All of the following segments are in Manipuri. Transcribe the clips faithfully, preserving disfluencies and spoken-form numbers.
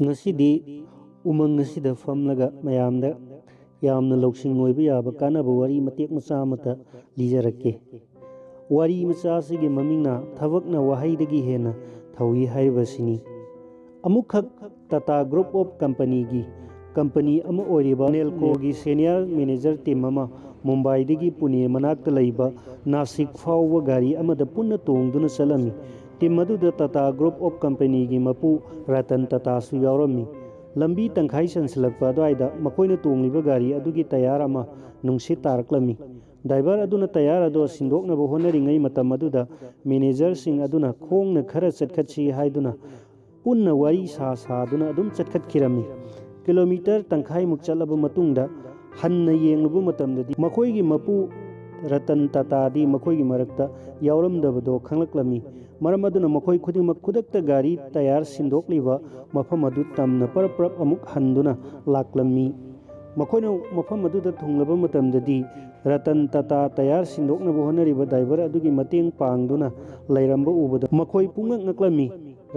ꯉꯁꯤꯗꯤ ꯎꯃꯪ ꯑꯁꯤꯗ ꯐꯝꯂꯒ ꯃꯌꯥꯝꯗ ꯌꯥꯝꯅ ꯂꯧꯁꯤꯡ ꯑꯣꯏꯕ ꯌꯥꯕ ꯀꯥꯟꯅꯕ ꯋꯥꯔꯤ ꯃꯇꯦꯛ ꯃꯆꯥ ꯑꯃꯇ ꯂꯤꯖꯔꯛꯀꯦ꯫ ꯋꯥꯔꯤ ꯃꯆꯥ ꯑꯁꯤꯒꯤ ꯃꯃꯤꯡꯅ "ꯊꯕꯛꯅ ꯋꯥꯍꯩꯗꯒꯤ ꯍꯦꯟꯅ ꯊꯧꯏ" ꯍꯥꯏꯔꯤꯕꯁꯤꯅꯤ꯫ ꯑꯃꯨꯛꯈꯛ ꯇꯥꯇꯥ ꯒ꯭ꯔꯨꯞ ꯑꯣꯐ ꯀꯝꯄꯅꯤꯒꯤ ꯀꯝꯄꯅꯤ ꯑꯃ ꯑꯣꯏꯔꯤꯕ ꯅꯦꯜꯀꯣꯒꯤ ꯁꯦꯅꯤꯌꯔ ꯃꯦꯅꯦꯖꯔ ꯇꯤꯝ ꯑꯃ ꯃꯨꯝꯕꯥꯏꯗꯒꯤ ꯄꯨꯅꯦ ꯃꯅꯥꯛꯇ ꯂꯩꯕ ꯅꯥꯁꯤꯛ ꯐꯥꯎꯕ ꯒꯥꯔꯤ ꯑꯃꯗ ꯄꯨꯟꯅ ꯇꯣꯡꯗꯨꯅ ꯆꯠꯂꯝꯃꯤ꯫ ꯇꯤꯝ ꯑꯗꯨꯗ ꯇꯥꯇꯥ ꯒ꯭ꯔꯨꯞ ꯑꯣꯐ ꯀꯝꯄꯅꯤꯒꯤ ꯃꯄꯨ ꯔꯇꯟ ꯇꯥꯇꯥꯁꯨ ꯌꯥꯎꯔꯝꯃꯤ꯫ ꯂꯝꯕꯤ ꯇꯪꯈꯥꯏ ꯆꯟꯁꯤꯜꯂꯛꯄ ꯑꯗꯨꯋꯥꯏꯗ ꯃꯈꯣꯏꯅ ꯇꯣꯡꯂꯤꯕ ꯒꯥꯔꯤ ꯑꯗꯨꯒꯤ ꯇꯌꯥꯔ ꯑꯃ ꯅꯨꯡꯁꯤꯠ ꯇꯥꯔꯛꯂꯝꯃꯤ꯫ ꯗ꯭ꯔꯥꯏꯚꯔ ꯑꯗꯨꯅ ꯇꯌꯥꯔ ꯑꯗꯨ ꯁꯤꯟꯗꯣꯛꯅꯕ ꯍꯣꯠꯅꯔꯤꯉꯩ ꯃꯇꯝ ꯑꯗꯨꯗ ꯃꯦꯅꯦꯖꯔꯁꯤꯡ ꯑꯗꯨꯅ "ꯈꯣꯡꯅ ꯈꯔ ꯆꯠꯈꯠꯁꯤ" ꯍꯥꯏꯗꯨꯅ ꯄꯨꯟꯅ ꯋꯥꯔꯤ ꯁꯥ ꯁꯥꯗꯨꯅ ꯑꯗꯨꯝ ꯆꯠꯈꯠꯈꯤꯔꯝꯃꯤ꯫ ꯀꯤꯂꯣꯃꯤꯇꯔ ꯇꯪꯈꯥꯏꯃꯨꯛ ꯆꯠꯂꯕ ꯃꯇꯨꯡꯗ ꯍꯟꯅ ꯌꯦꯡꯂꯨꯕ ꯃꯇꯝꯗꯗꯤ ꯃꯈꯣꯏꯒꯤ ꯃꯄꯨ ꯔꯇꯟ ꯇꯥꯇꯥꯗꯤ ꯃꯈꯣꯏꯒꯤ ꯃꯔꯛꯇ ꯌꯥꯎꯔꯝꯗꯕꯗꯣ ꯈꯪꯂꯛꯂꯝꯃꯤ꯫ ꯃꯔꯝ ꯑꯗꯨꯅ ꯃꯈꯣꯏ ꯈꯨꯗꯤꯡꯃꯛ ꯈꯨꯗꯛꯇ ꯒꯥꯔꯤ ꯇꯌꯥꯔ ꯁꯤꯟꯗꯣꯛꯂꯤꯕ ꯃꯐꯝ ꯑꯗꯨ ꯇꯝꯅ ꯄꯔꯞ ꯄꯔꯞ ꯑꯃꯨꯛ ꯍꯟꯗꯨꯅ ꯂꯥꯛꯂꯝꯃꯤ꯫ ꯃꯈꯣꯏꯅ ꯃꯐꯝ ꯑꯗꯨꯗ ꯊꯨꯡꯂꯕ ꯃꯇꯝꯗꯗꯤ ꯔꯇꯟ ꯇꯥꯇꯥ ꯇꯌꯥꯔ ꯁꯤꯟꯗꯣꯛꯅꯕ ꯍꯣꯠꯅꯔꯤꯕ ꯗ꯭ꯔꯥꯏꯚꯔ ꯑꯗꯨꯒꯤ ꯃꯇꯦꯡ ꯄꯥꯡꯗꯨꯅ ꯂꯩꯔꯝꯕ ꯎꯕꯗ ꯃꯈꯣꯏ ꯄꯨꯡꯉꯛ ꯉꯛꯂꯝꯃꯤ꯫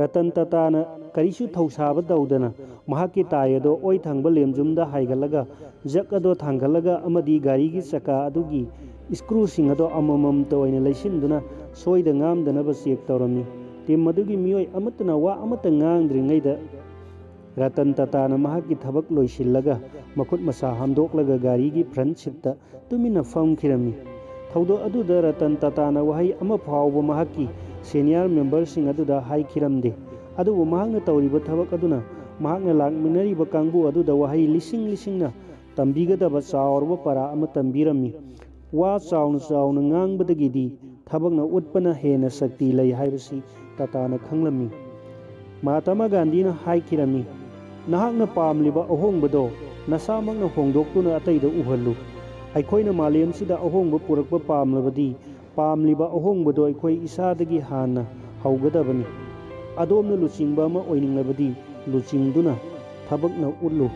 ꯔꯇꯟ ꯇꯥꯇꯥꯅ ꯀꯔꯤꯁꯨ ꯊꯧꯁꯥꯕ ꯇꯧꯗꯅ ꯃꯍꯥꯛꯀꯤ ꯇꯥꯏ ꯑꯗꯣ ꯑꯣꯏ ꯊꯪꯕ ꯂꯦꯝꯖꯨꯝꯗ ꯍꯥꯏꯒꯠꯂꯒ, ꯖꯛ ꯑꯗꯣ ꯊꯥꯡꯒꯠꯂꯒ ꯑꯃꯗꯤ ꯒꯥꯔꯤꯒꯤ ꯆꯀꯥ ꯑꯗꯨꯒꯤ ꯁ꯭ꯀ꯭ꯔꯨꯁꯤꯡ ꯑꯗꯣ ꯑꯃꯃꯝꯇ ꯑꯣꯏꯅ ꯂꯩꯁꯤꯟꯗꯨꯅ ꯁꯣꯏꯗ ꯉꯥꯝꯗꯅꯕ ꯆꯦꯛ ꯇꯧꯔꯝꯃꯤ꯫ ꯇꯤꯝ ꯑꯗꯨꯒꯤ ꯃꯤꯑꯣꯏ ꯑꯃꯠꯇꯅ ꯋꯥ ꯑꯃꯠꯇ ꯉꯥꯡꯗ꯭ꯔꯤꯉꯩꯗ ꯔꯇꯟ ꯇꯥꯇꯥꯅ ꯃꯍꯥꯛꯀꯤ ꯊꯕꯛ ꯂꯣꯏꯁꯤꯜꯂꯒ ꯃꯈꯨꯠ ꯃꯁꯥ ꯍꯥꯝꯗꯣꯛꯂꯒ ꯒꯥꯔꯤꯒꯤ ꯐ꯭ꯔꯟꯠ ꯁꯤꯠꯇ ꯇꯨꯃꯤꯟꯅ ꯐꯝꯈꯤꯔꯝꯃꯤ꯫ ꯊꯧꯗꯣꯛ ꯑꯗꯨꯗ ꯔꯇꯟ ꯇꯥꯇꯥꯅ ꯋꯥꯍꯩ ꯑꯃ ꯐꯥꯎꯕ ꯃꯍꯥꯛꯀꯤ ꯁꯦꯅꯤꯌꯔ ꯃꯦꯝꯕꯔꯁꯤꯡ ꯑꯗꯨꯗ ꯍꯥꯏꯈꯤꯔꯝꯗꯦ꯫ ꯑꯗꯨꯕꯨ ꯃꯍꯥꯛꯅ ꯇꯧꯔꯤꯕ ꯊꯕꯛ ꯑꯗꯨꯅ ꯃꯍꯥꯛꯅ ꯂꯥꯛꯃꯤꯟꯅꯔꯤꯕ ꯀꯥꯡꯕꯨ ꯑꯗꯨꯗ ꯋꯥꯍꯩ ꯂꯤꯁꯤꯡ ꯂꯤꯁꯤꯡꯅ ꯇꯝꯕꯤꯒꯗꯕ ꯆꯥꯎꯔꯕ ꯄꯔꯥ ꯑꯃ ꯇꯝꯕꯤꯔꯝꯃꯤ꯫ ꯋꯥ ꯆꯥꯎꯅ ꯆꯥꯎꯅ ꯉꯥꯡꯕꯗꯒꯤꯗꯤ ꯊꯕꯛꯅ ꯎꯠꯄꯅ ꯍꯦꯟꯅ ꯁꯛꯇꯤ ꯂꯩ ꯍꯥꯏꯕꯁꯤ ꯇꯥꯇꯥꯅ ꯈꯪꯂꯝꯃꯤ꯫ ꯃꯍꯥꯇꯃꯥ ꯒꯥꯟꯙꯤꯅ ꯍꯥꯏꯈꯤꯔꯝꯃꯤ, "ꯅꯍꯥꯛꯅ ꯄꯥꯝꯂꯤꯕ ꯑꯍꯣꯡꯕꯗꯣ ꯅꯁꯥꯃꯛꯅ ꯍꯣꯡꯗꯣꯛꯇꯨꯅ ꯑꯇꯩꯗ ꯎꯍꯜꯂꯨ"꯫ ꯑꯩꯈꯣꯏꯅ ꯃꯥꯂꯦꯝꯁꯤꯗ ꯑꯍꯣꯡꯕ ꯄꯨꯔꯛꯄ ꯄꯥꯝꯂꯕꯗꯤ, ꯄꯥꯝꯂꯤꯕ ꯑꯍꯣꯡꯕꯗꯣ ꯑꯩꯈꯣꯏ ꯏꯁꯥꯗꯒꯤ ꯍꯥꯟꯅ ꯍꯧꯒꯗꯕꯅꯤ꯫ ꯑꯗꯣꯝꯅ ꯂꯨꯆꯤꯡꯕ ꯑꯃ ꯑꯣꯏꯅꯤꯡꯂꯕꯗꯤ, ꯂꯨꯆꯤꯡꯗꯨꯅ ꯊꯕꯛꯅ ꯎꯠꯂꯨ꯫